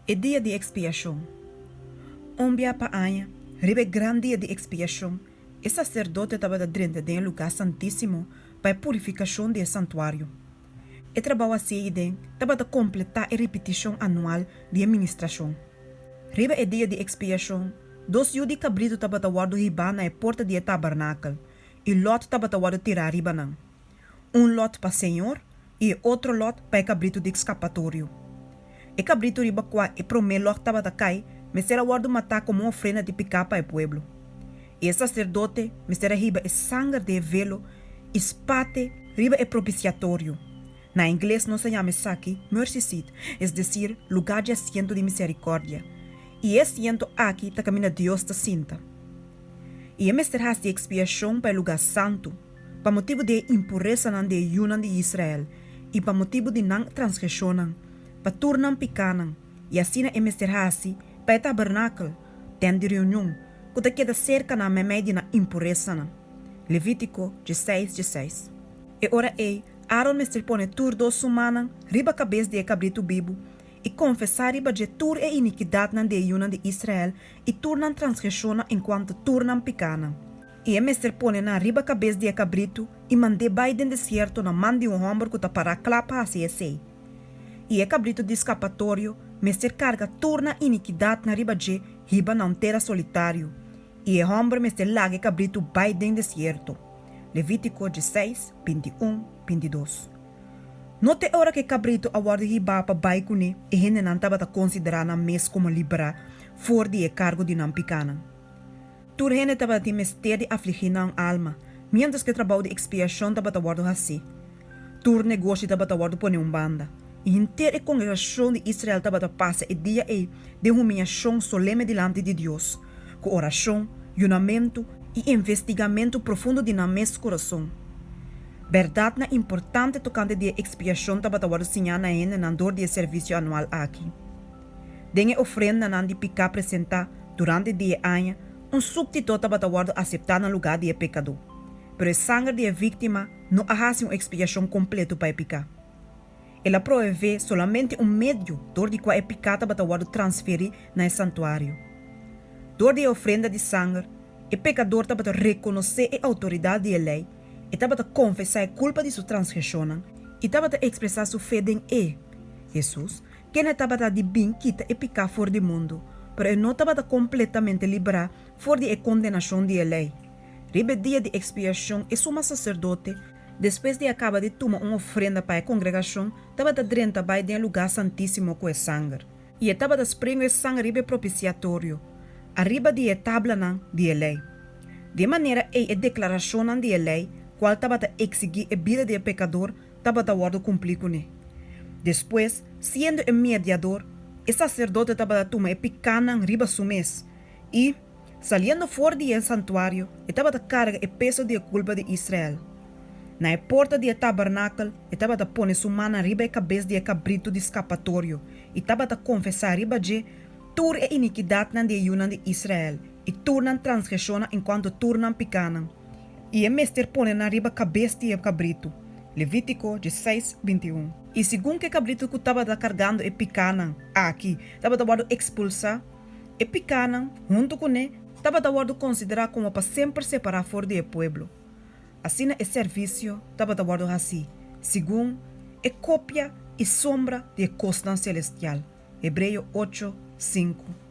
E Dia di Ekspiashon. Un bia pa aña, riba e gran Dia di Ekspiashon, e saserdote tabata drenta den e lugá santísimo pa e purifikashon di e santuario. E trabou hasí eiden tabata kompletá e ripitishon anual di e ministrashon. Riba e Dia di Ekspiashon, dos yu di kabritu tabata wòrdu hibá na e porta di e tabernakel, i lòt tabata wòrdu tirá riba nan. Un lòt pa Señor i e otro lòt pa e kabritu di skapatorio. E kabritu riba kua e promé lòt tabata kai mester a wòrdu matá komo un ofrenda di piká pa e pueblo. I e saserdote mester a hiba e sanger di e velo i spat'e riba e propisiatorio. Na ingles nos a yama esaki mercy seat, es desir, lugá di asiento di miserikòrdia. I e asiento aki ta kaminda Dios ta sinta. I e mester hasi ekspiashon pa e lugá santu, pa motibu di e impuresanan di e yunan di Israel i pa motibu di nan transgreshonnan, pa tur nan pikánan, i asina e mester hasi pa e tabernakel, tènt di reunion, ku ta keda serka nan meimei di nan impuresanan. Levítiko dieseis dieseis. E ora ei Aaron mester pone tur dos su mannan riba kabes di e kabritu bibu i konfesá riba dje tur e inikidatnan di e yunan di Israel i tur nan transgreshonnan enkuanto tur nan pikánan. I e mester pone nan riba kabes di e kabritu i mand'é bai den desierto na man di un hòmber ku ta pará kla pa hasi esei. I e kabritu di skapatorio mester karga tur nan inikidatnan riba dje hiba na un tera solitario, i e hòmber mester laga e kabritu bai den desierto. Levítiko dieseis, bintiun, bintidos. No te ora ku e kabritu a wòrdu hibá pa bai kuné e hendenan tabata konsiderá nan mes komo librá for di e kargo di nan pikánan. Tur hende tabatin mester di afligí nan alma, miéntras ku e trabou di ekspiashon tabata wòrdu hasí. Tur negoshi tabata wòrdu pone un banda, i henter e kongregashon di Israel tabata pasa e dia ei den humiashon soleme dilanti di Dios, ku orashon, yunamentu i investigamentu profundo di nan mes kurason. Bèrdatnan importante tokante di e ekspiashon tabata wòrdu siñá na e hendenan dor di e servisio anual aki. Den e ofrendanan di piká presentá durante di e aña, un súptito tabata wòrdu aseptá na lugá di e pekadó. Pero e sanger di e víktima no a hasi un ekspiashon kompletu pa e piká. El a proveé solamente un medio dor di kua e piká tabata wòrdu transferí na e santuario. Dor di e ofrenda di sanger, e pekador tabata rekonosé e outoridat di e lei, e tabata konfesá e kulpa di su transgreshonnan i tabata ekspresá su fe den e, Hesus, Kende tabata di bin kita e piká for di mundu, pero e no tabata kompletamente librá for di e kondenashon di e lei. Riba e dia di ekspiashon e suma saserdote, despues di a kaba di tuma un ofrenda pa e kongregashon, tabata drenta bai den e lugá santísimo ku e sanger, i e tabata sprengu e sanger riba e propisiatorio, ariba di e tablanan di e lei. Di e manera ei e deklarashonnan di e lei, kual tabata eksigí e bida di e pekador, tabata wòrdu kumplí kuné. Despues, siendo e mediador, e saserdote tabata tuma e pikánan riba su mes i, saliendo for di e santuario, e tabata karga e peso di e kulpa di Israel. Na e porta di e tabernakel e tabata pone su mannan riba e kabes di e kabritu di skapatorio i tabata konfesá riba dje tur e inikidatnan di e yunan di Israel i tur nan transgreshonnan enkuanto tur nan pikánan. I e mester pone nan riba kabes di e kabritu. Levítiko diesseis, bintiun. I segun ku e kabritu ku tabata kargando e pikánan aki tabata wòrdu ekspulsá, e pikánan, huntu kuné, tabata wòrdu konsiderá komo pa semper separá for di e pueblo. Asina e servisio tabata wòrdu hasí, segun e kopia i sombra di e kosnan selestial. Hebreo ocho, sinku.